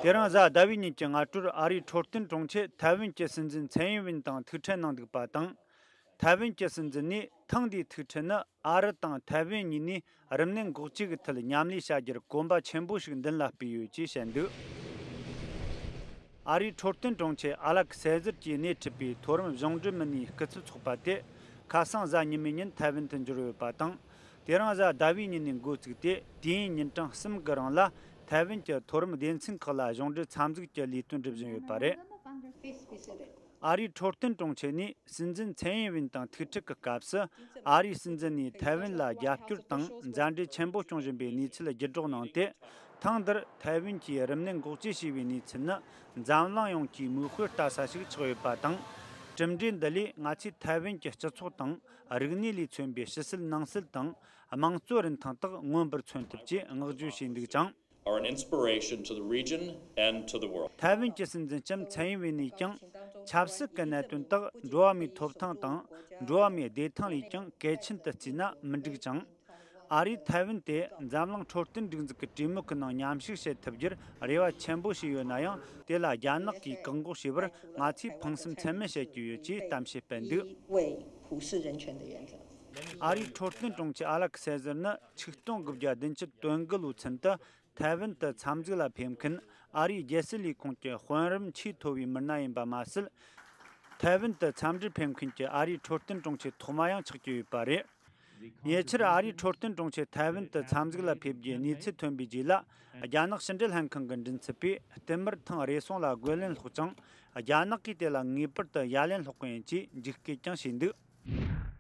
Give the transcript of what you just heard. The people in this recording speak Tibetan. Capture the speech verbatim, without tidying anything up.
དེ་རིང་གཟའ་ཟླ་བའི་ཉིན་གྱི་སྔ་དྲོར་ཨ་རིའི་འཕྲོད་བསྟེན་དྲུང་ཆེས་ཐའེ་ཝན་གྱི་སྲིད་འཛིན་ཚན་ཡིན་ཝིན་དང་ཐུག་འཕྲད་གནང་འདུག་པ་དང་། ཐའེ་ཝན་གྱི་སྲིད་འཛིན་ནས་ཐེངས་འདིའི་ཐུག་འཕྲད་ནི་ཨ་རི་དང་ཐའེ་ཝན་གཉིས་ནས་རིམས་ནད་འགོག་བཅོས་ཀྱི་ཐད་མཉམ་ལས་བྱ་རྒྱུར་གོམ་པ་ཆེན་པོ་ཞིག་མདུན་ལ་སྤོས་ཡོད་ཅེས་བཤད་འདུག་ཨ་རིའི་འཕྲོད་བསྟེན་དྲུང་ཆེ་ཨ་ལག་སེ་ཟེར་གྱིས་སྣེ་ཁྲིད་པའི་མཐོ་རིམ་གཞུང་འབྲེལ་མི་སྣའི་སྐུ་ཚབ་ཚོགས་པ་དེ་ཁ་སང་གཟའ་ཉི་མའི་ཉིན་ཐའེ་ཝན་དུ་འབྱོར་ཡོད་པ་དང་། དེ་རིང་གཟའ་ཟླ་བའི་ཉིན་ནས་འགོ་བཙུགས་ཏེ་དུས་ཡུན་ཉིན་གྲངས་གསུམ་གྱི་རིང་ལ་ཐའེ་ཝན་གྱི་མཐོ་རིམ་སྡེ་ཚན་ཁག་ལ་གཞུང་འབྲེལ་འཚམས་གཟིགས་ཀྱི་ལས་དོན་སྒྲུབ་བཞིན་ཡོད་པ་རེད། ཨ་རིའི་འཕྲོད་བསྟེན་དྲུང་ཆེ་ནས་སྲིད་འཛིན་ཚན་ཡིན་ཝིན་དང་ཐུག་འཕྲད་ཀྱི་སྐབས་སུ། ཨ་རིའི་སྲིད་འཛིན་ནས་ཐའེ་ཝན་ལ་རྒྱབ་སྐྱོར་དང་མཛའ་འབྲེལ་ཆེན་པོ་སྐྱོང་བཞིན་པའི་གནས་ཚུལ་བརྒྱུད་སྒྲོག་གནང་སྟེ། ཐེངས་འདིར་ཐའེ་ཝན་གྱིས་རིམས་ནད་འགོག་བཅོས་བྱས་པའི་གནས་ཚུལ་ནི་འཛམ་གླིང་ཡོངས་ཀྱི་མིག་དཔེ་ལྟ་ས་ཞིག་ཆགས་ཡོད་པ་དང་། གྲུབ་འབྲས་འདི་ལས་ང་ཚོས་ཐའེ་ཝན་གྱི་སྤྱི་ཚོགས་དང་རིག་གནས་ལས་མཚོན་པའི་ཕྱི་སྲིད་ནང་སྲིད་དང་དམངས་གཙོ་རིན་ཐང་དག་མངོན་པར་མཚོན་ཐུབ་ཅེས་བསྔགས་བརྗོད་བྱས་འདུག་ཅིང་། Are an inspiration to the region and to the world. ཐའེ་ཝན་གྱི་སྲིད་འཛིན་ལྕམ་ཚན་ཡིན་ཝེ་ནས་ཀྱང་ཆབ་སྲིད་ཀྱི་གནད་དོན་དག་འགྲོ་བ་མིའི་ཐོབ་ཐང་དང་འགྲོ་བ་མིའི་བདེ་ཐང་ལས་ཀྱང་གལ་ཆེན་དུ་བརྩིས་ན་མི་འགྲིག་ཅིང་། ཨ་རིས་ཐའེ་ཝན་དེ་འཛམ་གླིང་འཕྲོད་བསྟེན་སྒྲིག་འཛུགས་ཀྱི་གྲོས་མོལ་གྱི་ནང་མཉམ་ཞུགས་བྱེད་ཐུབ་རྒྱུར་རེ་བ་ཆེན་པོ་བྱས་ཡོད་ན་ཡང་། དེ་ལ་རྒྱ་ནག་གིས་བཀག་འགོག་བྱས་པར་ང་ཚོས་ཕངས་སེམས་ཚད་མེད་བྱེད་ཀྱི་ཡོད་ཅེས་གཏམ་བཤད་སྤེལ་འདུག 为普世人权的原则。 ཨ་རིའི་འཕྲོད་བསྟེན་དྲུང་ཆེ་ཨ་ལག་སེ་ཟེར་ནི་ཆིག་སྟོང་དགུ་བརྒྱ་བདུན་ཅུ་དོན་དགུ་ལོའི་ཚུན་དུ་ཐའེ་ཝན་དུ་འཚམས་གཟིགས་ལ་ཕེབས་མཁན་ཨ་རིའི་རྒྱལ་སྲིད་ལས་ཁུངས་ཀྱི་དཔོན་རིམ་ཆེས་མཐོ་བའི་མི་སྣ་ཡིན་པ་མ་ཟད། ཐའེ་ཝན་དུ་འཚམས་འདྲིར་ཕེབས་མཁན་གྱི་ཨ་རིའི་འཕྲོད་བསྟེན་དྲུང་ཆེ་ཐོག་མ་ཡང་ཆགས་ཀྱི་ཡོད་པ་རེད། ཉེ་ཆར་ཨ་རིའི་འཕྲོད་བསྟེན་དྲུང་ཆེ་ཐའེ་ཝན་དུ་འཚམས་གཟིགས་ལ་ཕེབས་རྒྱུའི་གནས་ཚུལ་ཐོན་པའི་རྗེས་ལ། རྒྱ་ནག་ཕྱི་འབྲེལ་ལྷན་ཁང་གི་མགྲིན་ཚབ་པས་བསྟུད་མར་ཐེངས་རེ་ཟུང་ལ་རྒོལ་ལན་སློག་ཅིང་། རྒྱ་ནག་གིས་དེ་ལ་ངེས་པར་དུ་ཡ་ལན་སློག་གི་ཡིན་ཅེས་འཇིགས་སྐུལ་ཀྱང་བྱས་འདུག